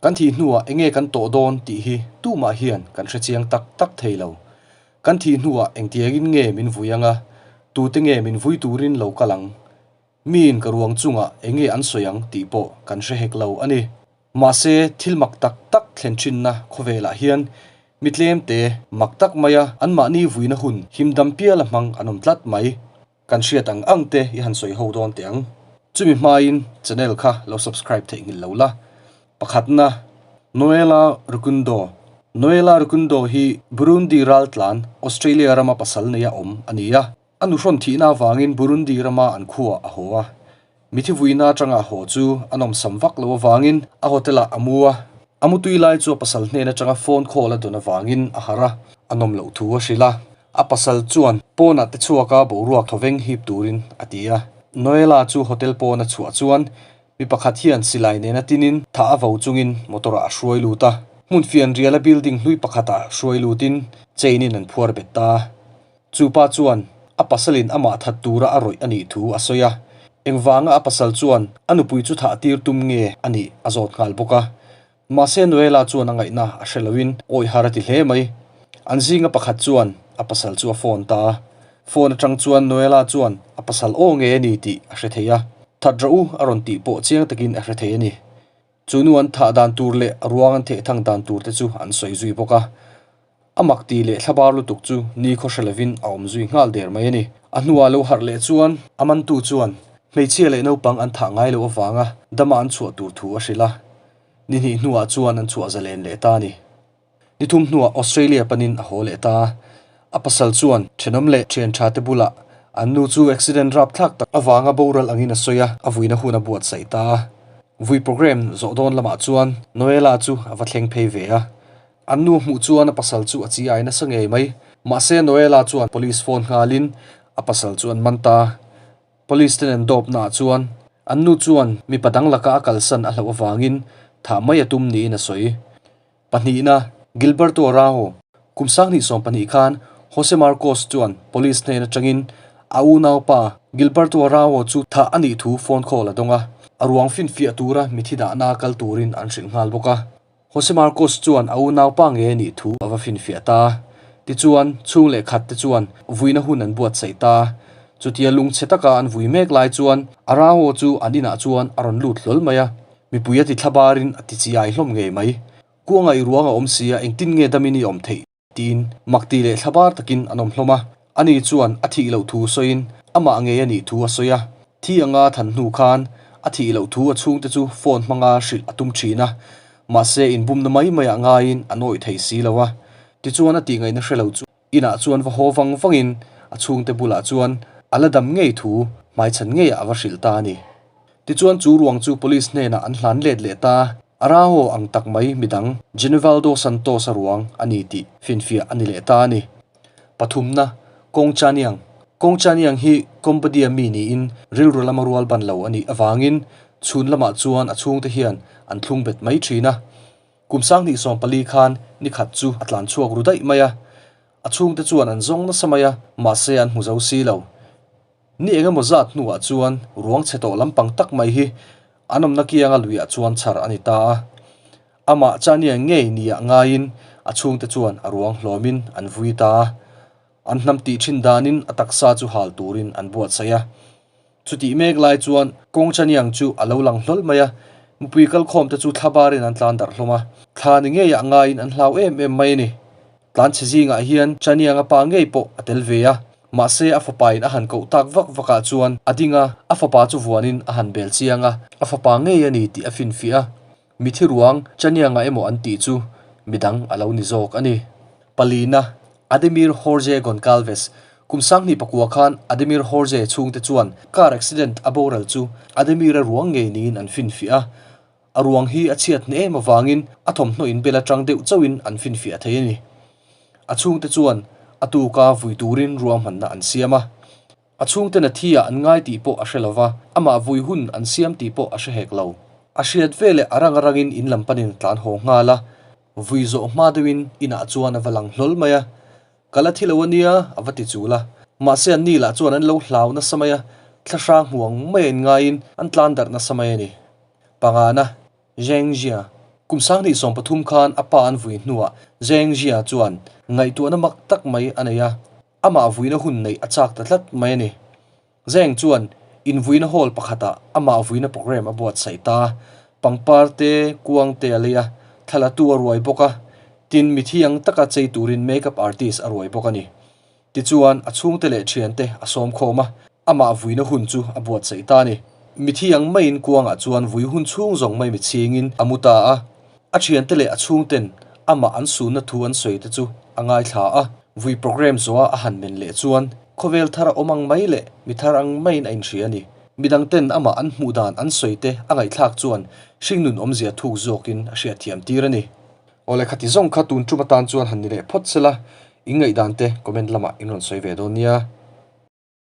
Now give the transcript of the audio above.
Kan thih hnuah enge kan tawh dawn tih hi tumah hian kan hre chiang tak tak thei lo. Kan thih hnuah engtiangin nge min vui anga, tute nge min vui turin lo kal ang? Miin ka ruang chungah enge an sawi ang tih pawh kan hre hek lo a ni. Mahse, thil mak tak tak thlen thinna khawvelah hian mi tlemte mak tak maia anmahni vuina hun himdam piala hmang an awm tlat mai. Kan hriat ang ang te i han sawi ho dawn teh ang. Chumi hmain channel kha lo subscribe theih nghilh lo la. Pakhatna, Noela Rukundo Noela Rukundo hi Burundi raltlan Australia rama pasal neia awm a ni a. A nuhrawn thihna avangin Burundi rama an khuaah a haw a. Mithi vuina atanga a haw chu a nawmsam vak lo avangin a hotel-ah a mu a. A mutui lai chu a pasal hnen atanga phone call a dawn avangin a harh a, a nawm loh thu a hrilh a. A pasal chuan pawnah te chhuaka boruak thawveng hip turin a ti a. Noela chu hotel pawn a chhuah chuan mi pakhat hian silai nena tinin thah a vo chungin motor-ah a hruai lut a. Hmun fianriala building hlui pakhatah hruai lutin chain-in an phuar bet ta a. Chu pa chuan a pasalin amah that tura a rawih a nih thu a sawi a, engvanga a pasal chuan a nupui chu thah tir tum nge a nih a zawt nghal bawk a. Mahse Noela chuan a ngaihna a hre loin awi har a ti hle mai. An zinga pakhat chuan a pasal chu a phone ta a. Phone atang chuan Noela chuan a pasal aw nge a ni tih a hre thei a, that rawh u a rawn tih pawh chiang takin a hre thei a ni. Chu nu an thah dan tur leh a ruang an theh thang dan tur te chu an sawi zui bawk a. A mak ti leh thlabar lutuk chu ni khaw hre lovin a awm zui nghal der mai a ni. A hnuah lo harh leh chuan a mantu chuan hmeichhia leh naupang an thah ngai loh avanga dama an chhuah tur thu a hrilh a. Ni hnih hnuah chuan an chhuah zalen leh ta a ni. Ni thum hnuah Australia panin a haw leh ta a. A pasal chuan thenawm leh thian tha te bulah an nu chu accident rapthlak tak avanga boral angin a sawi a, a vuina hun a buatsaih ta a. Vui programme zawh dawn lamah chuan Noela chu a va thleng phei ve a. An nu hmuh chuan a pasal chu a chi ai nasa ngei mai. Mahse Noela chuan police phone nghalin a pasal chu an man ta. Police ten an dawp naah chuan an nu chuan mipa dang laka a kalsan a hlauh avangin thah mai a tum niin a sawi. Pahnihna, Gilberto Araujo, kum 2012 khan Jose Marcos chuan police hnen atangin a unaupa Gilberto Araujo chu thah a nih thu phone call a dawng a, a ruang finfiah tura mithi dahna kal turin an hrilh nghal bawk a. Jose Marcos chuan a unaupa nge a nih thu a va finfiah ta. Tichuan, chhung leh khat te chuan vuina hun an buatsaih ta. Chutia lungchhe taka an vui mek lai chuan Araujo chu an inah chuan a rawn lut hlawl mai a. Mipui a ti thla barin a ti chiai hlawm ngei mai. Kuanga i ruang a awm si a, engtin nge damin i awm theih? tiin mak ti leh thla bar takin an awm hlawm a. Ani chuan a thih loh thu sawiin amah ngei a nih thu a sawi a. Thi anga than hnu khan a thih loh thu a chhungte chu phone hmanga hrilh a tum thin a. Mahse inbumna mai maiah ngaiin an awih thei si lo a. Tichuan a tihngaihna hre lo chu Inah chuan va haw vang vangin a chhungte bulah chuan a la dam ngei thu hmaichhan ngeiah a va hrilh ta a ni. Tichuan chu ruang chu police hnenah an hlan let leh ta, Araujo ang tak mai midang Genivaldo Santos-a ruang a ni tih finfiah a ni leh ta a ni. Pathumna, Kong Chaniang Kong Chaniang hi Cambodia mi niin rilru lama rual ban lo a nih avangin chhun lamah chuan a chhungte hian an thlung bet mai thin a. Kum 2014 khan ni khat chu a tlan chhuak ru daih mai a, a chhungte chuan an zawng nasa mai a, mahse an hmu zo si lo. Ni eng emaw zat hnuah chuan ruang chhe tawh lampang tak mai hi an awmna kianga luiah chuan chhar a ni ta a. Amah Chania ngei niah ngaiin a chhungte chuan a ruang hlawmin an vui ta a. An hnam tih thin danin a taksa chu hal turin an buatsaih a. Chutih mek lai chuan kawng chaniang chu a lo lang hlawl mai a, mipui kalkhawmte chu thla barin an tlan darh hlawm a, thla ni ngeiah ngaiin an hlau em em mai a ni. Tlanchhe zingah hian chanianga pa ngei pawh a tel ve a, mahse a fapain a han koh tak vak vakah chuan a ding a, a fapa chu vuanin a han bel chiang a, a fapa ngei a ni tih a finfiah a. Mithi ruang Chanianga emaw an tih chu midang a lo ni zawk a ni. Palina, Ademir Jorge Goncalves, Kum 2009 khan Ademir Jorge chhungte chuan car accident a boral chu Ademir-a ruang ngei niin an finfiah a. A ruang hi a chhiat hne em avangin a thawmhnaw inbel atang deuh chauhin an finfiah thei a ni. A chhungte chuan a tuka vui turin ruahmanna an siam a. A chhungten a thi ah an ngai tih pawh a hre lo va, amah vui hun an siam tih pawh a hre hek lo. A hriat veleh a rang a rangin in lam panin a tlan haw nghal a, vui zawh hma deuhin inah chuan a va lang hlawl mai a. Ka la thi lo a nia, a va ti chul a. Mahse an ni lah chuan an lo hlau nasa mai a, thla hrang hmuang mai a inngaiin an tlan darh nasa mai a ni. Pangana. Zheng Jia. Kum 2013 khan a pa an vui hnuah Zheng Jia chuan ngaihtuahna mak tak mai a nei a, amah vuina hun neih a chak ta tlat mai a ni. Zheng chuan invuina hall pakhatah amah vuina programme a buatsaih ta. Pangpar te, kuang te a lei a, thlalatu a ruai bawk a, tin mithiang taka chei turin make-up artist a ruai bawk a ni. Tichuan, a chhungte leh thiante a sawm khawm a, amah vuina hun chu a buatsaih ta a ni. Mithi ang maiin kuangah chuan vui hun chhung zawng mai mitchhingin a mu ta a. A thiante leh a chhungten amah an sunna thu an sawi te chu a ngaithla a. Vui programme zawha a han men leh chuan khawvel thar a awm ang mai leh mi thar ang maiin a inhria a ni. Midangten amah an hmuh dan an sawi te a ngaihthlak chuan hringnun awmzia thuk zawkin a hriatthiam tir a ni. Awle khati zawng kha tun tum atan chuan han ni leh phawt sela, in ngaihdan te comment lamah in rawn sawi ve dawn nia.